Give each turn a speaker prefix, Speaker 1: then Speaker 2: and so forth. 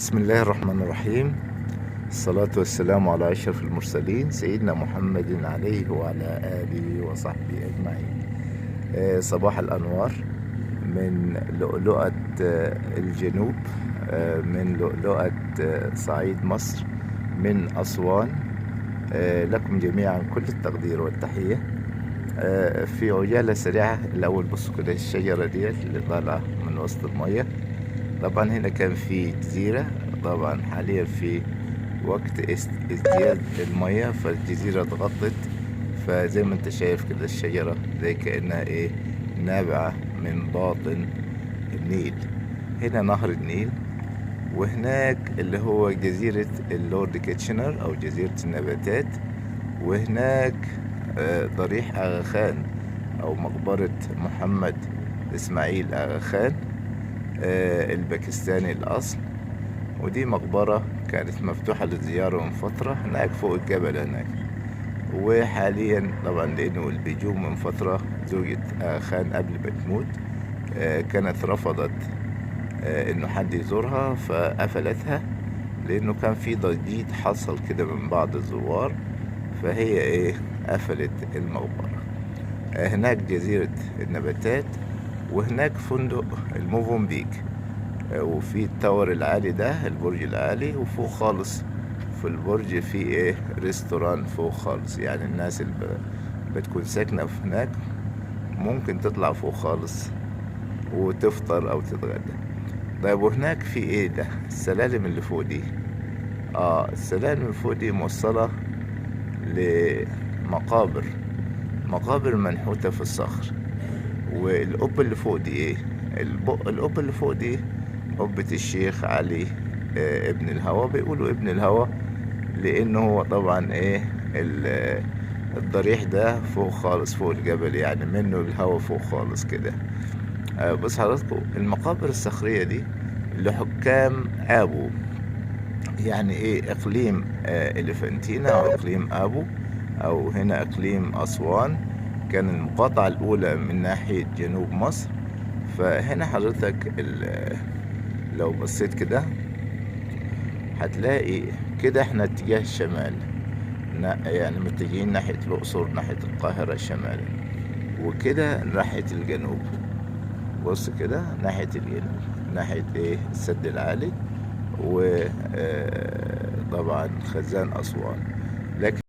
Speaker 1: بسم الله الرحمن الرحيم. الصلاة والسلام على أشرف المرسلين سيدنا محمد عليه وعلى آله وصحبه أجمعين. صباح الأنوار من لؤلؤة الجنوب، من لؤلؤة صعيد مصر، من أسوان. لكم جميعا كل التقدير والتحية. في عجالة سريعة الأول، بصوا كده الشجرة ديت اللي طالعة من وسط المية. طبعا هنا كان في جزيرة، طبعا حاليا في وقت ازدياد المية فالجزيرة اتغطت، فزي ما انت شايف كده الشجرة زي كأنها ايه، نابعة من باطن النيل. هنا نهر النيل، وهناك اللي هو جزيرة اللورد كيتشنر أو جزيرة النباتات، وهناك ضريح آغا خان أو مقبرة محمد إسماعيل آغا خان الباكستاني الأصل. ودي مقبرة كانت مفتوحة للزيارة من فترة هناك فوق الجبل هناك. وحاليا طبعا لأنه البيجوم من فترة زوجة آغا خان قبل ما تموت كانت رفضت إنه حد يزورها فقفلتها، لأنه كان في ضجيج حصل كده من بعض الزوار، فهي إيه قفلت المقبرة. هناك جزيرة النباتات، وهناك فندق الموفنبيك، وفي ال tower العالي ده البرج العالي، وفوق خالص في البرج في ايه restaurant فوق خالص. يعني الناس اللي بتكون ساكنة في هناك ممكن تطلع فوق خالص وتفطر او تتغدى. طيب وهناك في ايه ده السلالم اللي فوق دي؟ السلالم اللي فوق دي موصلة لمقابر، مقابر منحوتة في الصخر. والقبة اللي فوق دي ايه؟ القبة اللي فوق دي قبة الشيخ علي ابن الهوى. بيقولوا ابن الهوى لانه هو طبعا ايه الضريح ده فوق خالص فوق الجبل، يعني منه الهوى فوق خالص كده. بص حضراتكم المقابر الصخرية دي لحكام آبو، يعني ايه اقليم اليفانتينا او اقليم ابو، او هنا اقليم اسوان، كان المقاطعة الاولى من ناحية جنوب مصر. فهنا حضرتك لو بصيت كده هتلاقي كده احنا اتجاه الشمال، يعني متجهين ناحية الأقصر، ناحية القاهرة شمالا، وكده ناحية الجنوب. بص كده ناحية الجنوب، ناحية ايه السد العالي، وطبعا خزان أسوان. لكن